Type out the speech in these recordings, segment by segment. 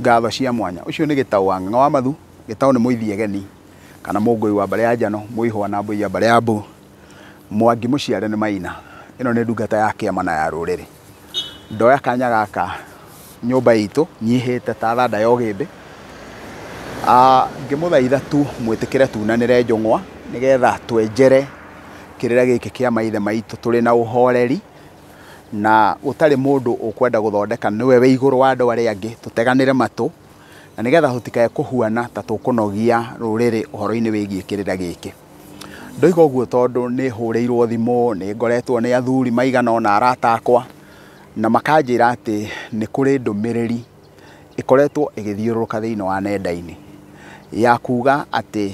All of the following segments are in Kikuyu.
Ngatho cia mwanya. Ũcio nĩ Gĩtaũ wa Ng'ang'a wa Mathu. Gĩtaũ nĩ mũithiegeni kana mũngũi wa mbarĩ ya Njano, mũihwa na mbũi ya mbarĩ ya Mbu. Mwangi mũciare nĩ Maina. Ĩno nĩ ndungata ya kĩama na ya rũrĩrĩ. Ndoya kanya gaka nyũmba itũ nyihĩte ta thanda ya ũgĩmbĩ. Ngĩmũthaitha tu mwĩtĩkĩre tunanĩre njũng'wa nĩgetha twenjere kĩrĩra gĩkĩ kĩa maithe maitũ tũrĩ na ũhoreri na gũtarĩ mũndũ ũkwenda gũthondeka nĩwe wĩ igũrũ wa andũ arĩa angĩ, tũteganĩre matũ na nĩgetha tũtikae kũhuana ta tũkũnogia rũrĩrĩ ũhoro-inĩ wĩgiĩ kĩrĩra gĩkĩ. Ndoiga ũguo tondũ nĩ hũrĩirwo thimũ, nĩ ngoretwo nĩ athuri maigana ũna arata akwa na makanjĩra atĩ nĩ kũrĩ ndũmĩrĩri ĩkoretwo ĩgĩthiũrũrũka thĩinĩ wa nenda-inĩ ya kuga atĩ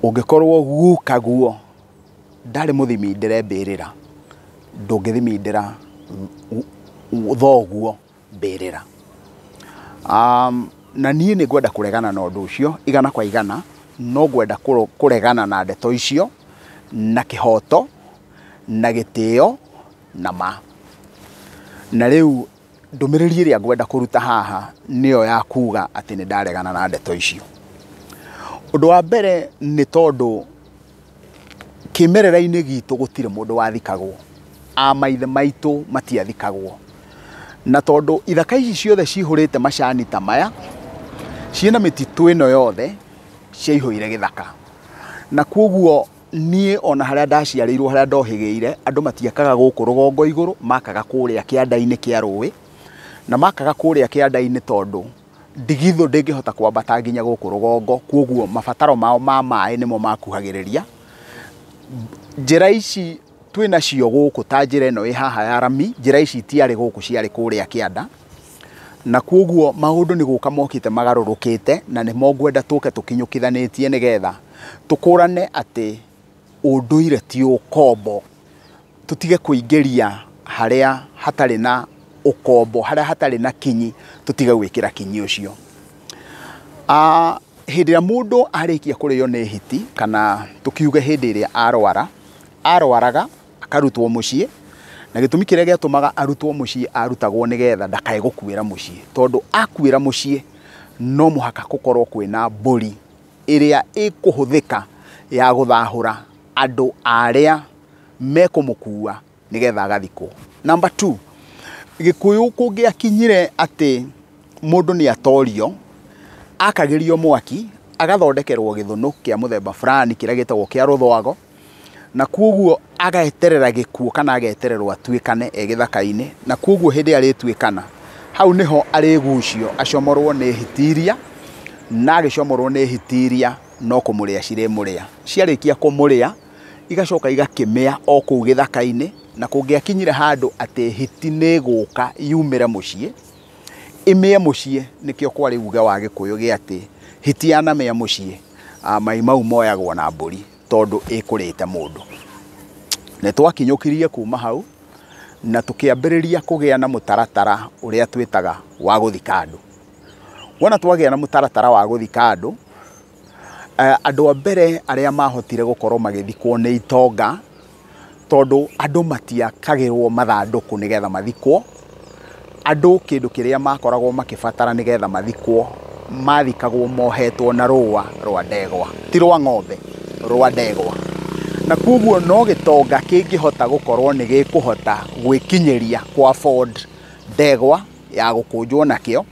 ũngĩkorwo gukaguo ndarĩ mũthimindĩre mbĩrĩra, ndũngĩthimindĩra thoguo mbĩrĩra. Na niĩ nĩ ngwenda kũregana na ũndũ ũcio igana kwa igana, no ngwenda kũregana na ndeto icio na kĩhoto na gĩtĩo na ma. Na rĩu ndũmĩrĩri ĩrĩa ngwenda kũruta haha nĩyo ya kuga atĩ nĩ ndaregana na ndeto icio. Ũndũ wa mbere nĩ tondũ kĩmerera-inĩ gitũ gũtirĩ mũndũ wathikagwo, a maithe maitũ matiathikagwo. Na tondũ ithaka ici ciothe cihũrĩte macani ta maya, ciĩna mĩtitũ ĩno yothe, ciaihũire gĩthaka. Na koguo niĩ ona harĩa ndaciarĩirwo, harĩa ndohĩgĩire, andũ matiakaga gũkũ rũgongo igũrũ, makaga kũrĩa kĩanda-inĩ kĩa rũĩ, na makaga kũrĩa kĩanda-inĩ tondũ ndigithũ ndĩngĩhota kwambata nginya gũkũ rũgongo, koguo mabataro mao ma maĩ nĩmo makuhagĩrĩria. Njĩra ici twĩnacio gũkũ ta njĩra ĩno ĩ haha ya rami, njĩra ici itiarĩ gũkũ, ciarĩ kũrĩa kĩanda. Na koguo maũndũ nĩ gũka mokĩte magarũrũkĩte, na nĩmo ngwenda tũke tũkinyũkithanĩtie nĩgetha tũkũrane atĩ ũndũire ti ũkombo. Tũtige kũingĩria harĩa hatarĩ na ũkombo, harĩa hatarĩ na kinyi, tũtige gwĩkĩra kinyi ũcio. Hĩndĩ ĩrĩa mũndũ arĩkia kũrĩo nĩ hiti, kana tũkiuge hĩndĩ ĩrĩa arwara, arwaraga akarutwo mũciĩ, na gĩtũmi kĩrĩa gĩatũmaga arutwo mũciĩ arutagwo nĩgetha ndakae gũkuĩra mũciĩ, tondũ akuĩra mũciĩ no mũhaka gũkorwo kwĩna mbũri ĩrĩa ĩkũhũthĩka ya gũthahũra andũ arĩa mekũmũkua nĩgetha agathikwo. Number 2, Gĩkũyũ kũngĩakinyire atĩ mũndũ nĩ atorio, akagĩrio mwaki, agathondekerwo gĩthũnũ kĩa mũthemba fulani kĩrĩa gĩtagwo kĩa rũthwago, na koguo ageterera gĩkuũ kana agetererwo atuĩkane e gĩthaka-inĩ, na koguo hĩndĩ ĩrĩa arĩtuĩkana, hau nĩho arĩgucio acomorwo nĩ hiti iria, na agĩcomorwo nĩ hiti iria no kũmũrĩa cirĩmũrĩa. Ciarĩkia kũmũrĩa, igacoka igakĩmĩa o kũu gĩthaka-inĩ, na kũngĩakinyire handũ atĩ hiti nĩ ĩgũka yumĩre mũciĩ, ĩmĩe mũciĩ, nĩkĩo kwarĩ uge wa Gĩkũyũ gĩa atĩ hiti yanamĩa mũciĩ, mai mau moyagwo na mbũri tondũ ĩkũrĩte mũndũ. Nĩ twakinyũkirie kuma hau na tũkĩambĩrĩria kũgĩa na mũtaratara ũrĩa twĩtaga wa gũthika andũ. Wona twagĩa na mũtaratara wa gũthika andũ, andũ a mbere arĩa mahotire gũkorwo magĩthikwo nĩ itonga, tondũ andũ matiakagĩrwo mathandũkũ nĩgetha mathikwo. Andũ kĩndũ kĩrĩa makoragwo makĩbatara nĩgetha mathikwo, mathikagwo mohetwo na rũa rwa ndegwa, ti rwa ng'ombe, rwa ndegwa. Na koguo no gĩtonga kĩngĩhota gũkorwo nĩ gĩkũhota gwĩkinyĩria kwa afford ndegwa ya gũkũnjwo nakĩo.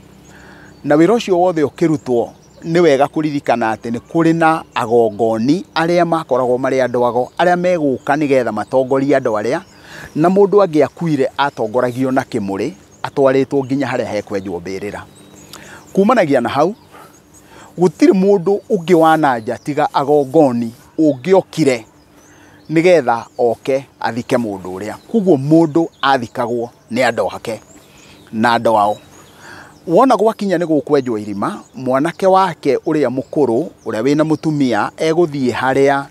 Na wĩra ũcio wothe ũkĩrutwo, nĩ wega kũririkana atĩ nĩ kũrĩ na agongoni arĩa makoragwo marĩ andũ ago, arĩa megũka nĩgetha matongorie andũ arĩa, na mũndũ angĩakuire atongoragio na kĩmũrĩ, atwarĩtwo nginya harĩa hekwenjwo mbĩrĩra. Kumanagia na hau, gũtirĩ mũndũ ũngĩ wa na nja tiga agongoni ũngĩokire nĩgetha oke athike mũndũ ũrĩa. Koguo mũndũ athikagwo nĩ andũ ake na andũ ao. Wona gwakinya nĩ gũkwenjwo irima, mwanake wake ũrĩa mũkũrũ, ũrĩa wĩna mũtumia, egũthiĩ harĩa,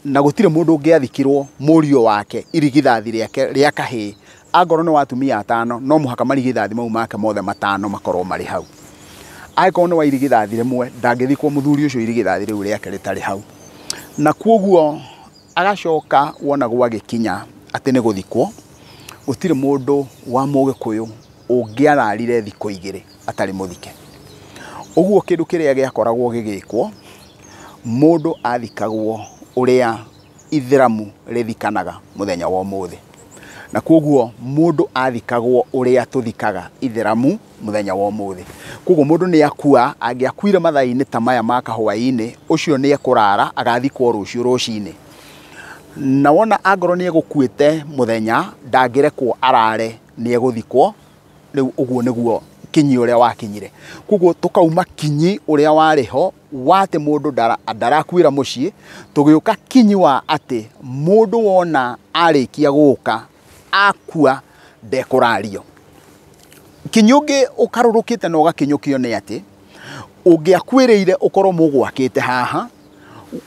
na gũtirĩ mũndũ ũngĩathikirwo mũriũ wake irigithathi rĩake rĩa kahĩĩ. Angorwo nĩ wa atumia atano, no mũhaka marigithathi mau make mothe matano makorwo marĩ hau. Angĩkorwo nĩ wa irigithathi rĩmwe, ndangĩthikwo mũthuri ũcio irigithathi rĩu rĩake rĩtarĩ hau. Na koguo agacoka wona gwagĩkinya atĩ nĩ gũthikwo, gũtirĩ mũndũ wa Mũgĩkũyũ ũngĩararire thikũ igĩrĩ. atarĩ mũthike. Ũguo kĩndũ kĩrĩa gĩakoragwo gĩgĩkwo, mũndũ athikagwo ũrĩa ithĩramu rĩthikanaga mũthenya wa ũmũthĩ. Na koguo mũndũ athikagwo ũrĩa tũthikaga ithĩramu mũthenya wa ũmũthĩ. Koguo mũndũ nĩ akua, angĩakuire mathaa-inĩ ta maya ma kahũa-inĩ, ũcio nĩ ekũrara agathikwo rũciũ rũcinĩ. Na wona angorwo nĩ egũkuĩte mũthenya, ndangĩrekwo arare, nĩ egũthikwo. Rĩu ũguo nĩguo kinyi ũrĩa wakinyire. Koguo tũkauma kinyi ũrĩa warĩ ho wa atĩ mũndũ ndarakuĩra mũciĩ, tũgĩũka kinyi wa atĩ mũndũ wona arĩkia gũka akua ndekũrario. Kinyi ũngĩ ũkarũrũkĩte na ũgakinyũkio nĩ atĩ ũngĩakuĩrĩire ũkorwo mũgwakĩte haha,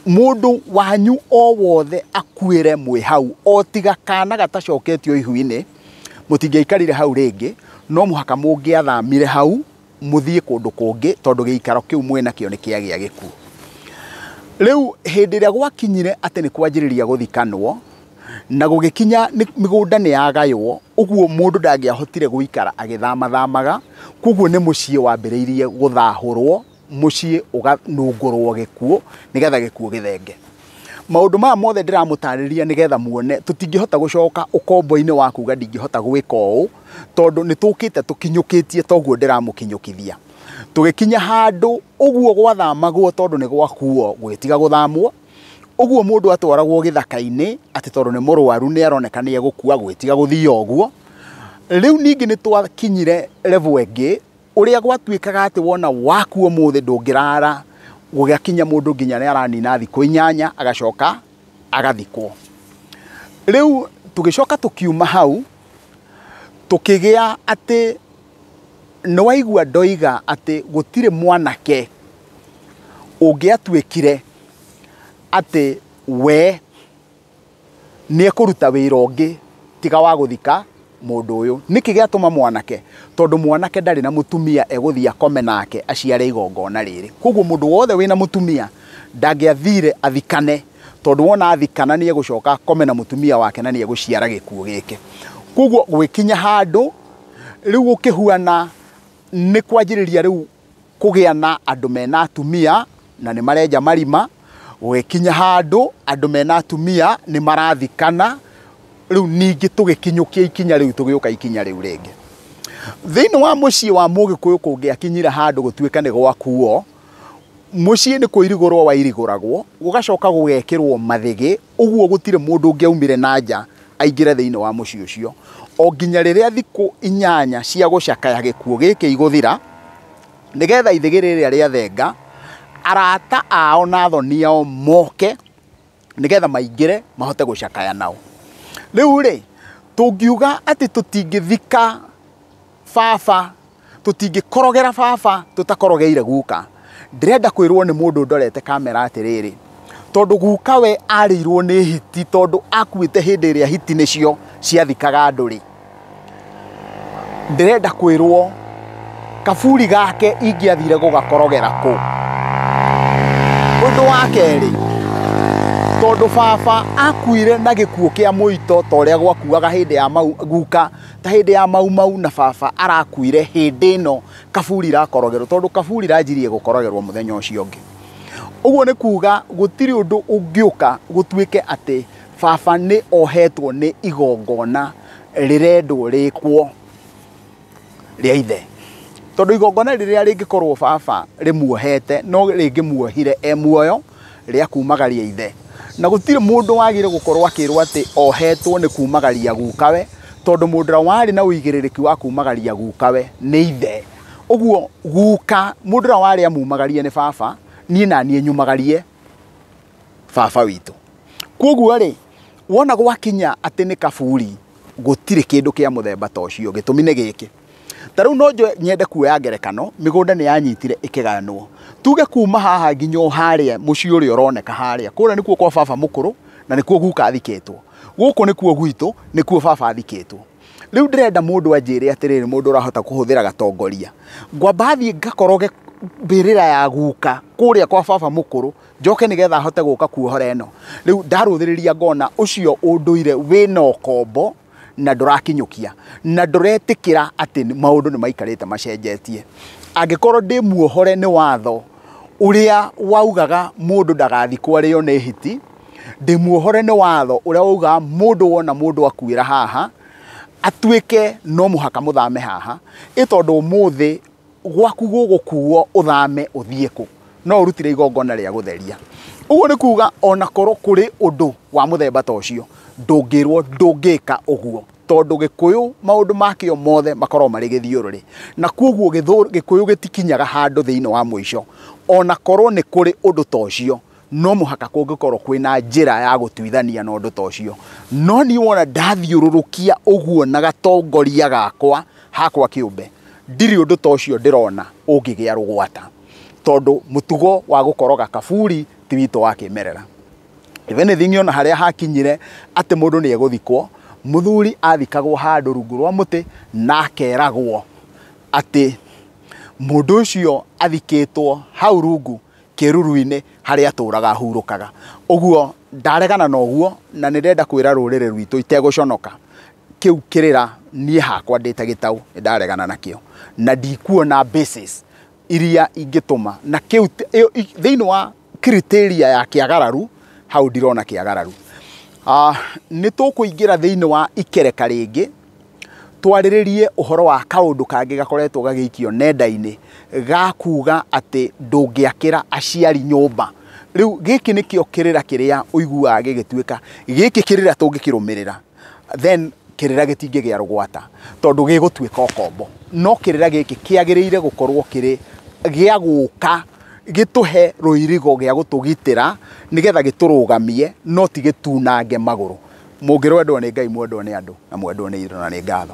mũndũ wanyu o wothe akuĩre mwĩ hau, o tiga kana gatacoketio ihu-inĩ, mũtingĩaikarire hau rĩngĩ, no mũhaka mũngĩathamire hau mũthiĩ kũndũ kũngĩ, tondũ gĩikaro kĩu mwĩnakĩo nĩ kĩagĩa gĩkuũ. Rĩu hĩndĩ ĩrĩa gwakinyire atĩ nĩ kwanjĩrĩria gũthikanwo, na gũgĩkinya mĩgũnda nĩ yagaywo, ũguo mũndũ ndangĩahotire gũikara agĩthamathamaga, koguo nĩ mũciĩ wambĩrĩirie gũthahũrwo, mũciĩ ũkanungũrwo gĩkuũ, nĩgetha gĩkuũ gĩthenge. Maũndũ maya mothe ndĩramũtarĩria nĩgetha muone tũtingĩhota gũcoka ũkombo-inĩ wa kuga ndingĩhota gwĩka ũũ, tondũ nĩ tũkĩte tũkinyũkĩtie toguo ndĩramũkinyũkithia. Tũgĩkinya handũ ũguo gwathamagwo tondũ nĩ gwakuo gũgĩtiga gũthamwo, ũguo mũndũ atwaragwo gĩthaka-inĩ atĩ tondũ nĩ mũrwaru nĩ aroneka nĩ egũkua, gũgĩtiga gũthio ũguo. Rĩu ningĩ nĩ twakinyire level ĩngĩ ũrĩa gwatuĩkaga atĩ wona waku ũmũthĩ ndũngĩrara, gũgĩkinya mũndũ nginya nĩ aranina thikũ 8 agacoka agathikwo. Rĩu tũgĩcoka tũkiuma hau tũkĩgĩa atĩ nĩ waigua ndoiga atĩ gũtirĩ mwanake ũngĩatuĩkire atĩ we nĩ ekũruta wĩra ũngĩ tiga wa gũthika mũndũ ũyũ. Nĩkĩ gĩatũma mwanake? Tondũ mwanake ndarĩ na mũtumia egũthiĩ akome nake aciare igongona rĩrĩ. Koguo mũndũ wothe wĩna mũtumia ndangĩathire athikane, tondũ wona athikana nĩ egũcoka akome na mũtumia wake na nĩ egũciara gĩkuũ gĩkĩ. Koguo gwĩkinya handũ rĩu gũkĩhuana nĩ kwanjĩrĩria rĩu kũgĩa na andũ mena atumia na nĩ marenja marima, gũgĩkinya handũ andũ mena atumia nĩ marathikana. Rĩu ningĩ tũgĩkinyũkia ikinya rĩu tũgĩũka ikinya rĩu rĩngĩ. Thĩinĩ wa mũciĩ wa Mũgĩkũyũ kũngĩakinyire handũ gũtuĩka nĩ gwakuo, mũciĩ nĩ kũirigũrwo wairigũragwo, gũgacoka gũgekĩrwo mathĩgĩ, ũguo gũtirĩ mũndũ ũngĩaumire na nja aingĩre thĩinĩ wa mũciĩ ũcio, o nginya rĩrĩa thikũ 8 cia gũcakaya gĩkuũ gĩkĩ igũthira, nĩgetha ithĩgĩ rĩrĩa rĩathenga arata ao na athoni ao moke nĩgetha maingĩre mahote gũcakaya nao. Rĩu rĩ, tũngiuga atĩ tũtingĩthika baba, tũtingĩkorogera baba tũtakorogeire guka. Ndĩrenda kwĩrwo nĩ mũndũ ndorete kamera atĩrĩrĩ, tondũ guka we arĩirwo nĩ hiti, tondũ akuĩte hĩndĩ ĩrĩa hiti nĩcio ciathikaga andũ rĩ, ndĩrenda kwĩrwo kaburi gake ingĩathire gũgakorogera kũ. Ũndũ wa kerĩ, tondũ baba akuire na gĩkuũ kĩa mũito ta ũrĩa gwakuaga hĩndĩ ya mau guka, ta hĩndĩ ya mau mau, na baba arakuire hĩndĩ ĩno kaburi irakorogerwo, tondũ kaburi ranjirie gũkorogerwo mũthenya ũcio ũngĩ. Ũguo nĩ kuga gũtirĩ ũndũ ũngĩũka gũtuĩke atĩ baba nĩ ohetwo nĩ igongona rĩrendwo rĩkwo rĩa ithe, tondũ igongona rĩrĩa rĩngĩkorwo baba rĩmuohete no rĩngĩmuohire e muoyo rĩa kumagaria ithe, na gũtirĩ mũndũ wagĩrĩire gũkorwo akĩrwo atĩ ohetwo nĩ kumagaria gukawe, tondũ mũndũ ũrĩa warĩ na ũigĩrĩrĩki wa kumagaria gukawe nĩ ithe. Ũguo guka mũndũ ũrĩa warĩ amumagarie nĩ baba, niĩ na niĩ nyumagarie baba witũ. Koguo rĩ, wona gwakinya atĩ nĩ kaburi, gũtirĩ kĩndũ kĩa mũthemba ta ũcio. Gĩtũmi nĩ gĩkĩ, ta rĩu no nyende kuoya ngerekano, mĩgũnda nĩ yanyitire ĩkĩgayanwo, tuge kuma haha nginya o harĩa mũciĩ ũrĩa ũroneka harĩa, kũrĩa nĩkuo kwa baba mũkũrũ na nĩkuo guka athikĩtwo, gũkũ nĩkuo gwitũ, nĩkuo baba athikĩtwo. Rĩu ndĩrenda mũndũ anjĩre atĩrĩrĩ, mũndũ ũrahota kũhũthĩra gatongoria, ngwamba thiĩ ngakoroge mbĩrĩra ya guka kũrĩa kwa baba mũkũrũ, njoke nĩgetha ahote gũka kuohora ĩno. Rĩu ndarũthĩrĩria ngona ũcio ũndũire wĩna ũkombo na ndũrakinyũkia na ndũretĩkĩra atĩ maũndũ nĩ maikarĩte macenjetie. Angĩkorwo ndĩ muohore nĩ watho ũrĩa waugaga mũndũ ndagathikwo arĩo nĩ hiti, ndĩ muohore nĩ watho ũrĩa waugaga mũndũ wona mũndũ akuĩra haha atuĩke no mũhaka mũthame haha, ĩ tondũ ũmũthĩ gwaku gũgũkuo ũthame ũthiĩ kũ, no ũrutire igongona rĩa gũtheria. Ũguo nĩ kuga ona korwo kũrĩ ũndũ wa mũthemba ta ũcio ndũngĩrwo ndũngĩka ũguo, tondũ Gĩkũyũ maũndũ makĩo mothe makoragwo marĩ gĩthiũrũrĩ, na koguo Gĩkũyũ gĩtikinyaga handũ thĩinĩ wa mũico. Ona korwo nĩ kũrĩ ũndũ ta ũcio no mũhaka kũngĩkorwo kwĩna njĩra ya gũtuithania na ũndũ ta ũcio. No niĩ wona ndathiũrũrũkia ũguo na gatongoria gakwa hakwa kĩũmbe, ndirĩ ũndũ ta ũcio ndĩrona ũngĩgĩa rũgwata, tondũ mũtugo wa gũkoroga kaburi ti witũ wa kĩmerera. If anything, ona harĩa hakinyire atĩ mũndũ nĩ egũthikwo, mũthuri athikagwo handũ rungu rwa mũtĩ na akeragwo atĩ mũndũ ũcio athikĩtwo hau rungu kĩruru-inĩ harĩa atũraga ahurũkaga. Ũguo ndaregana na ũguo, na nĩ ndĩrenda kwĩra rũrĩrĩ rwitũ itegũconoka, kĩu kĩrĩra niĩ hakwa ndĩ ta gĩtaũ nĩ ndaregana nakĩo, na ndikuona basis iria ingĩtũma na kĩu thĩinĩ wa criteria ya kĩagararu, hau ndirona kĩagararu. Nĩ tũkũingĩra thĩinĩ wa ikereka rĩngĩ twarĩrĩrie ũhoro wa kaũndũ kangĩ gakoretwo gagĩikio nenda-inĩ ga kuga atĩ ndũngĩakĩra aciari nyũmba. Rĩu gĩkĩ nĩkĩo kĩrĩra kĩrĩa ũiguaga gĩgĩtuĩka gĩkĩ kĩrĩra tũngĩkĩrũmĩrĩra, then kĩrĩra gĩtingĩgĩa rũgwata tondũ gĩgũtuĩka ũkombo. No kĩrĩra gĩkĩ kĩagĩrĩire gũkorwo kĩrĩ gĩa gũka gĩtũhe rũirigo gĩa gũtũgitĩra nĩgetha gĩtũrũgamie, no ti gĩtunange magũrũ. Mũngĩrwendwo nĩ Ngai, mwendwo nĩ andũ, na mwendwo nĩ indo, na nĩ ngatho.